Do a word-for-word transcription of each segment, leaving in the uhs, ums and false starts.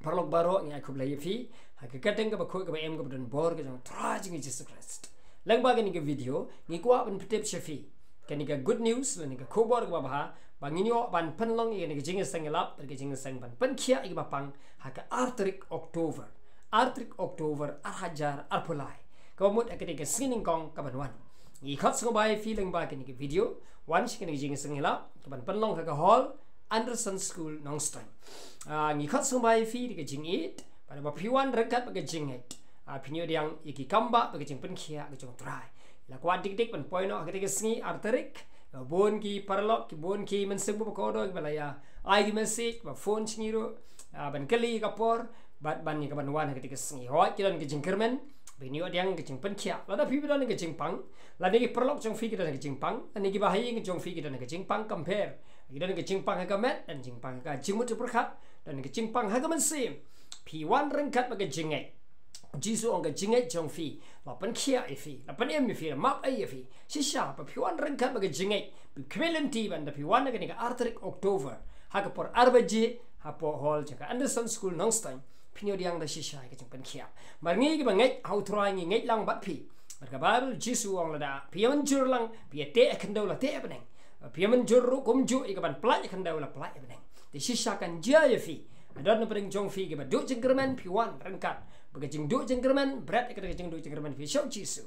Paralok baroh, ngi ai khublei ïa phi ha ka kyrteng kaba khuid kaba im kaba don bor ka jong u Trai jong ngi Jisu Khrist. Lyngba kane ka video ngi kwah ban pyntip sha phi kane ka good news lane ka khubor kaba bha ba ngin ïoh ban pynlong ïa kane ka jingïaseng ïalap, ka jingïaseng ban pynkhiah ïa kiba pang ha ka ar tarik October, ar tarik October ar hajar arphew lai, kaba mut ha kane ka sngi nyngkong kaban wan. Ngi khot sngewbha ïa phi lyngba kane ka video, wan sha kane ka jingïaseng ïalap kaban pynlong ha ka hall Anderson School, Nongstoiñ. Ah, ngi khot sngewbha ïa phi da ka jingïeit, bad haba phi wan ryngkat bad ka jingngeit, ah, phin ïoh pdiang ïa ki kam ba, bad ka jingpynkhiah ka jong u Trai. La kwah dik dik ban poi noh ha kane ka sngi ar tarik. Bun ki paralok, ki bun ki mynsiem ba kordor kiba la ïa ai ki message, ba phone sha ngi ruh, ah, ban kylli ïa ka por bad ban ïa kaban wan ha kane ka sngi. Hooid, ki don ka jingkyrmen ba ngin ïoh pdiang ka jingpynkhiah. Lada phi ba don ka jingpang, lada ki paralok jong phi ki don ka jingpang, lada kiba ha ïing jong phi ki don ka jingpang, compare, ki don ka jingpang ha ka met, don jingpang ha ka jingmut jingpyrkhat, don ka jingpang ha ka mynsiem, phi wan ryngkat bad ka jingngeit. U Jisu u ong ka jingngeit jong phi la pynkhiah ïa phi, la pynim ïa phi, la map ei ïa phi. Shisha ba phi wan ryngkat bad ka jingngeit, phi khmih lynti ban da phi wan ha kane ka ar tarik October ha ka por ar baje hapoh hall jong ka Anderson School, Nongstoiñ, phin ïoh pdiang da shisha ïa ka jingpynkhiah. Mar ngi kiba ngeit ha u Trai ngi ngeit lang bad phi. Bad ka Baibl, u Jisu u ong lada phi ïa mynjur lang, phi ïa teh ha khyndew la teh ha bneng. Phi ïa mynjur ruh kumjuh ïa kaban pyllait ha khyndew la pyllait ha bneng. Te shisha kan jia ïa phi. Don na pdeng jong phi kiba duh jingkyrmen, phi wan ryngkat bad ka jingduh jingkyrmen, bret ïa ka jingduh jingkyrmen phi sha u Jisu.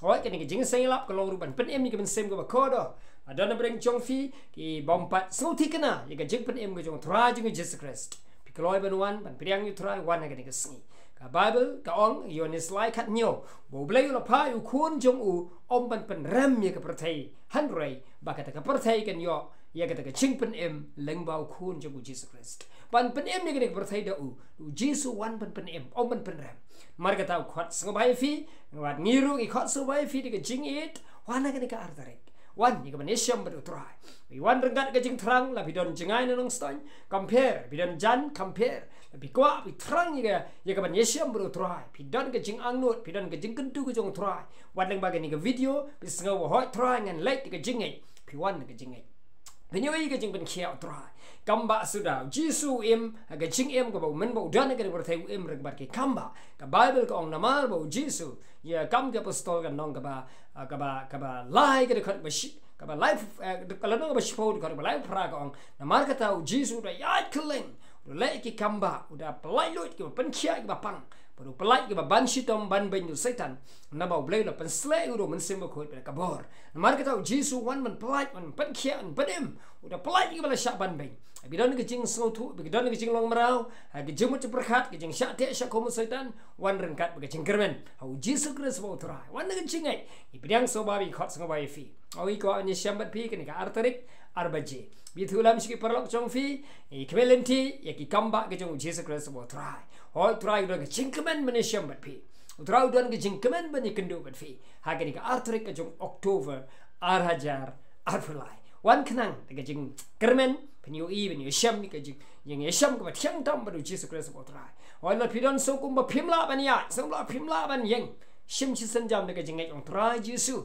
Hooid, kane ka jingïaseng ïalap ka long ruh ban pynim ïa ka mynsiem kaba kordor. Don na pdeng jong phi ki bym pat sngewthikna ïa ka jingpynim ka jong u Trai jong ngi Jisu Khrist. Phi kloi ban wan, ban pdiang ïa u Trai, wan ha kane ka sngi. Ka Baibl ka ong, Ïoannis lai khathynñiew, ba U Blei u la phah ïa u Khun jong u ym ban pynrem ïa ka pyrthei, hynrei ba kata ka pyrthei kan ïoh ïa kata ka jingpynim lyngba u Khun jong u Jisu Khrist. Ban pynim ïa kane ka pyrthei da u, u Jisu wan ban pynim, ym ban pynrem. Namar kata u khot sngewbha ïa phi, wat ngi ruh ngi khot sngewbha ïa phi da ka jingïeit, wan ha kane ka ar tarik. Wan ïa kaban ïashem bad u Trai. Phi wan ryngkat ka jingthrang, la phi don jngai na Nongstoiñ, compare, phi don jan, compare. La phi kwah phi thrang ïa ka, ïa kaban ïashem bad u Trai, phi don ka jingangnud, phi don ka jingkyntu ka jong u Trai, wat lyngba kane ka video phi sngew ba hooid Trai ngan leit da ka jingngeit, phi wan da ka jingngeit. Phin ïohi ka jingpynkhiah u Trai. Kam ba suda u Jisu u im ha ka jingim kaba u mynba u don ha kane ka pyrthei, u im ryngkat bad ki kam ba. Ka Baibl ka ong namar ba u Jisu, ïa Kam ki Apostol ka lynnong kaba, ah, kaba, kaba lai ka dkhot ba shi, kaba lai, eh, ka lynnong kaba shiphew dkhot kaba laiphew phra ka ong, namar kata u Jisu u da ïaid kylleng, u da leh ïa ki kam ba, u da pyllait luid kiba pynkhiah kiba pang, bad u pyllait kiba ban shitom ban beiñ da u Soitan. Naba U Blei u la pynsleh ïa u da u Mynsiem Bakhuid bad ka bor. Namar kata u Jisu u wan ban pyllait, ban pynkhiah, ban pynim. U da pyllait ïa kiba la shah ban beiñ. Haba phi don ka jingsngewthuh, haba phi don ka jinglong mraw, ha ka jingmut jingpyrkhat, ka jingshah teh shah khum u Soitan, wan ryngkat bad ka jingkyrmen ha u Jisu Khrist uba u Trai. Wan da ka jingngeit. Ngi pdiang sngewbha, ngi khot sngewbha ïa phi. Hooid, ngi kwah ban ïashem bad phi kane ka ar tarik, ar baje. Phi ïathuh lem sha ki paralok jong phi, ngi khmih lynti ïa ki kam ba ka jong u Jisu Khrist uba u Trai. Hooid, u Trai u don ka jingkmen ban ïashem bad phi. U Trai u don ka jingkmen ban ïakynduh bad phi ha kane ka ar tarik ka jong October, ar hajar arphew lai. Wan khnang da ka jingkyrmen, phin ïohi, phin ïashem ïa ka jing, jingïashem kaba thiang tam bad u Jisu Khrist uba u Trai. Hooid, lada phi don shuh kumba phim lah ban ïaid, shuh kumba phim lah ban ïeng, shim shisien jam da ka jingngeit, ong Trai Jisu,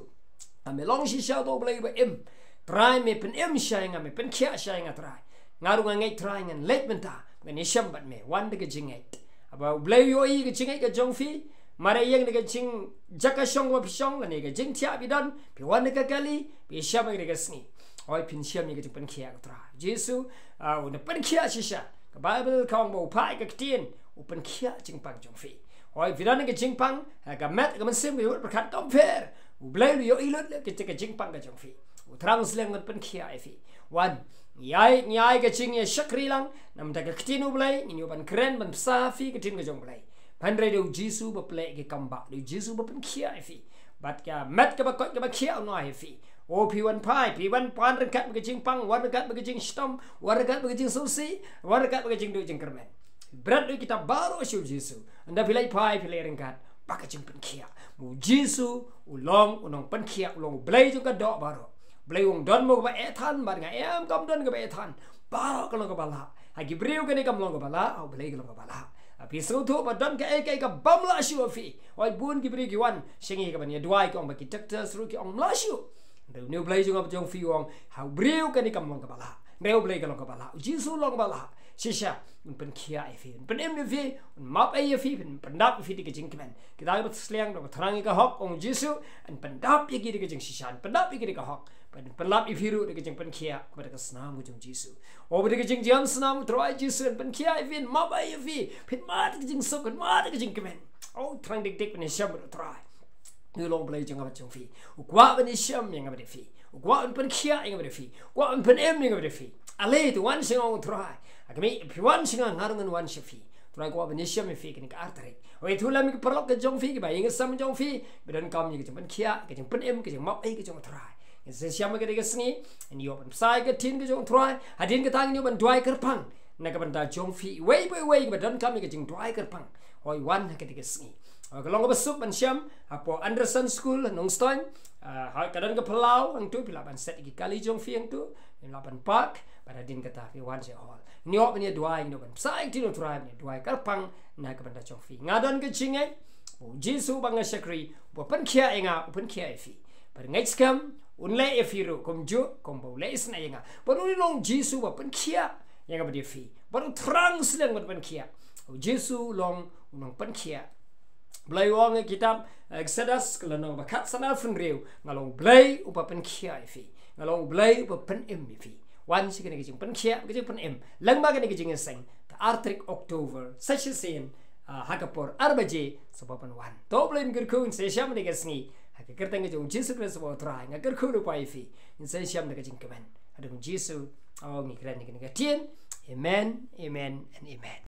nga me long shisha uta U Blei uba im. Trai me pynim sha ïa nga, me pynkhiah sha ïa nga Trai. Nga ruh nga ngeit Trai ngan leit mynta, ngan ïashem bad me, wan da ka jingngeit. Haba U Blei u ïohi ka jingngeit ka jong phi, mar ïeng da ka jingjaka shong kaba phi shong, lane ka jingthiah phi don, phi wan da ka kali, phi ïashem ïa ka sngi. Hooid, phin shem ïa ka jingpynkhiah ka Trai. Jisu, ah, u da pynkhiah shisha. Ka Baibl ka ong ba u phah ïa ka ktien, u pynkhiah jingpang jong phi. Hooid, phi don ka jingpang, ha ka met, ka mynsiem, ka jingmut jingpyrkhat, compare. U Blei u ïohi lut ïa ka jingpang ka jong phi. U thrang slem ban pynkhiah ïa phi. Wan, ngi ai, ngi ai ka jingïashakri lang namar ka ktien U Blei, ngin ïoh ban kren, ban bsa ha phi ka ktien ka jong U Blei. Hynrei da u Jisu ba pynleh ki kam ba, da u Jisu ba pynkhiah ïa phi. Bad ka met kaba koit kaba khiah u noh ïa phi. O phi wan phai, phi wan pan ryngkat bad ka jingpang, wan ryngkat bad ka jingshitom, wan ryngkat bad ka jingsngewsih, wan ryngkat bad ka jingduh jingkyrmen. Bret lut kita baroh sha u Jisu. Ynda phi leit phai, phi leit ryngkat bad ka jingpynkhiah. U Jisu u long u nongpynkhiah, u long U Blei jong ka doh baroh. U Blei u ong don mo kaba eh than bad nga, em, kam don kaba eh than. Baroh ka long kaba lah. Ha ki briew kane kam long kaba lah, ha U Blei ka long kaba lah. Ha phi sngewthuh ba don kaei kaei ka bym lah shuh ha phi. Hooid, bun ki briew ki wan sha ngi kaban ïa duwai, ki ong ba ki doctors ruh ki ong ym lah shuh. Hynrei une U Blei jong nga bad jong phi u ong, ha u briew kane kam long kaba lah. Hynrei ha U Blei ka long kaba lah. U Jisu u long ba lah. shisha, un pynkhiah ïa phi, un pynim ïa phi, un map ei ïa phi, un pyndap ïa phi da ka jingkmen. Kita kiba sliang, kiba thrang ïa ka hok, ong Jisu, un pyndap ïa ki da ka jingshisha, un pyndap ïa ki da ka hok, un pyndap ïa phi ruh da ka jingpynkhiah, bad da ka snam ka jong Jisu. O, bad da ka jingjam snam u Trai Jisu, un pynkhiah ïa phi, un map ei ïa phi, phin mad da ka jingsuk, phin mad da ka jingkmen. O, thrang dik dik ban ïashem bad u Trai. U long Blei jong nga bad jong phi. U kwah ban ïashem ïa nga bad ïa phi. U kwah ban pynkhiah ïa nga bad ïa phi. U kwah ban pynim ïa nga bad ïa phi. Ale, to wan sha nga, ong u Trai. Ha khmih, phi wan sha nga, nga ruh ngan wan sha phi. U Trai u kwah ban ïashem ïa phi kane ka artatien. Wei, to lem ïa ki paralok ka jong phi, kiba ïing ki sem jong phi, ba donkam ïa ka jingpynkhiah, ka jingpynim, ka jingmap ei ka jong u Trai. Ngin sa ïashem ha kane ka sngi, ngin ïoh ban bsa ïa ka ktien ka jong u Trai. Hadien kata ngin ïoh ban duwai kyrpang na ka bynta jong phi iwei pa iwei kiba donkam ïa ka jingduwai kyrpang. Hooid, wan ha kane ka sngi. Hooid, ka long kaba suk ban shem hapoh Anderson School, Nongstoiñ. Ah, hooid, ka don ka phyllaw hangto, phi lah ban set ïa ki kali jong phi hangto, phi lah ban park, bad hadien kata phi wan sha hall. Ngin ïoh ban ïaduwai, ngin ïoh ban bsa ïa ka ktien u Trai, ban ïaduwai kyrpang na ka bynta jong phi. Nga don ka jingngeit, u Jisu uba nga shakri, uba pynkhiah ïa nga, u pynkhiah ïa phi. Bad ngeit skhem, un leh ïa phi ruh kumjuh kumba u leh isynei ïa nga. Bad u long Jisu uba pynkhiah ïa nga bad ïa phi. Bad u thrang sliang ban pynkhiah. U Jisu u long u nongpynkhiah. Blei u ong ha kitab, eh, Exodus, ka lynnong ba khatsan arphew hynriew, nga long Blei uba pynkhiah ïa phi. Nga long Blei uba pynim ïa phi. Wan sha kane ka jingpynkhiah, ka jingpynim. Lyngba kane ka jingïaseng, ka ar tarik October, sa shisien, ah, ha ka por ar baje, sa ba pynwan. To Blei un kyrkhu, ngin sa ïashem ha kane ka sngi. Ha ka kyrteng ka jong u Jisu Khrist uba u Trai, nga kyrkhu lypa ïa phi. Ngin sa ïashem da ka jingkmen. Haduh u Jisu, oh, ngi kren ïa kane ka ktien. Amen, amen, and amen.